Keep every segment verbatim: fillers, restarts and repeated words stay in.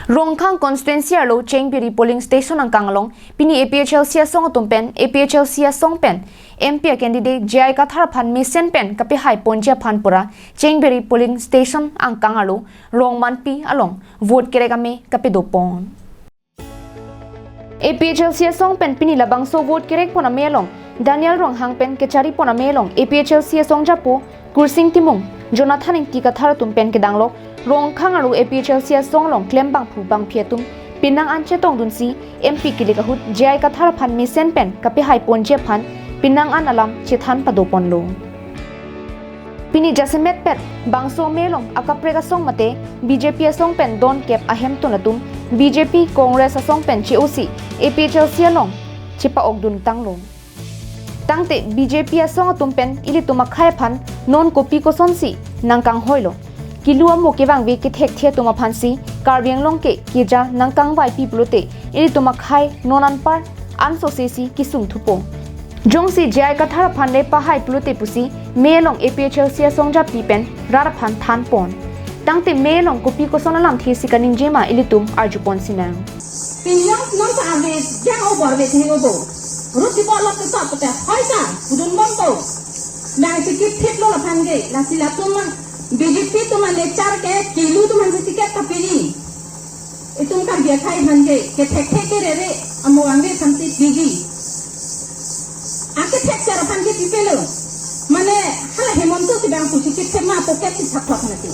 Rongkhang constituency arlo Chengbiri polling station angkang along pini A P H L C asong atum pen A P H L C asong pen M P a candidate J I Kathar aphan mesen pen kapehai ponji aphan pura Chengbiri polling station angkang arlo Rongmanpi along vote kerek ame kapedo pon. A P H L C asong pen pini labangso vote kerek pon ame along Daniel Ronghang pen kechari pon ame along A P H L C asong japo Kursing Timung, Jonathan Ingti Kathar atum pen kedang lok Rongkhang arlo A P H L C asong along klem bangphu bangphi atum penang an chetong dunsi M P kilik ahut J I Kathar aphan mesen pen kapehai ponji aphan penang an alam chethan pado ponlo. Pini jasemet pet bangso ame along akaprek asong mate B J P asong pen don kep ahemtun atum B J P Congress asong pen che-osi A P H L C along chepa-ok dun tanglo. Tangte B J P asong atum pen ilitum akhei aphan non kopi kosonsi nangkanghoilo. Kilu amo kevangve kethekthe atum aphansi Karbi Anglong ke keja nangkangvaipi pulote ilitum akhei non anpar ansose si kesung thupo. Jongsi J I Kathar aphan le pahai pulote pusi ame along A P H L C asong japi pen rat aphan than pon. Tangte ame along kopi koson alamthe si kaningje ma ilitum arju pon sinang. Pinjong non sa ave jang obor ve theng obo. Rut di bolok ke top te hoi sa udun bom to. Nang sikit thit lo laphan ge lasi latum B J P atum an nechar ke kilu atum an sikit tapi ni. Itum Karbi akhei aphan ke kethekthe kerere amo angve aphan si piji. Akethek char aphan ke pipelo. Mane hala Hemanta kevang pusi kithema pocket si thakthak nati.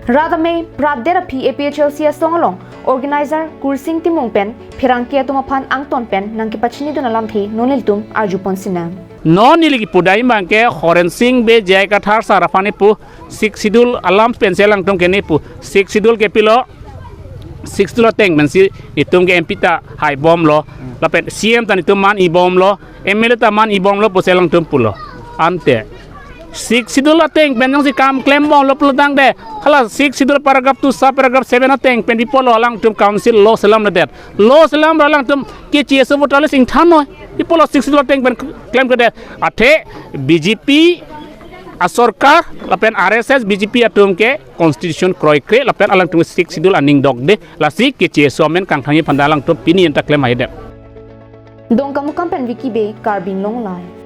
Rat ame pratdet aphi A P H L C asong along organizer Kursing Timung pen pherangke atum aphan angton pen nangkepachini dun alamthe non ilitum arju pon sinang. Non ili kipudai abang ke Horen Sing Bey, J I Kathar sar aphan ipu Sixth Schedule alam pensi alangtum ke ne pu Sixth Schedule ke pilo, Sixth Schedule ateng pensi itum ke M P ta hai bomlo, lapen C M ta itum man i bomlo, M L A ta man i bomlo pusi alangtum pulo. Ante Sixth Schedule ateng pen jongsi kam klem bomlo pulo tangte, hala Sixth Schedule paragraph two sub paragraph seven ateng pen di pulo alangtum council lo selamledet. Lo selam ra alangtum keche aso voter list ingthan noi. Di pulo Sixth Schedule ateng pen klemkledet. Athe B J P asorkar lapen R S S B J P atum ke constitution kroikre lapen alangtum Sixth Schedule aning dokde. Lasi keche aso amen kangthangji aphan ta alangtum pini anta klem haidet. Dongkamukam pen Vicky Bey, Karbi Anglong Live.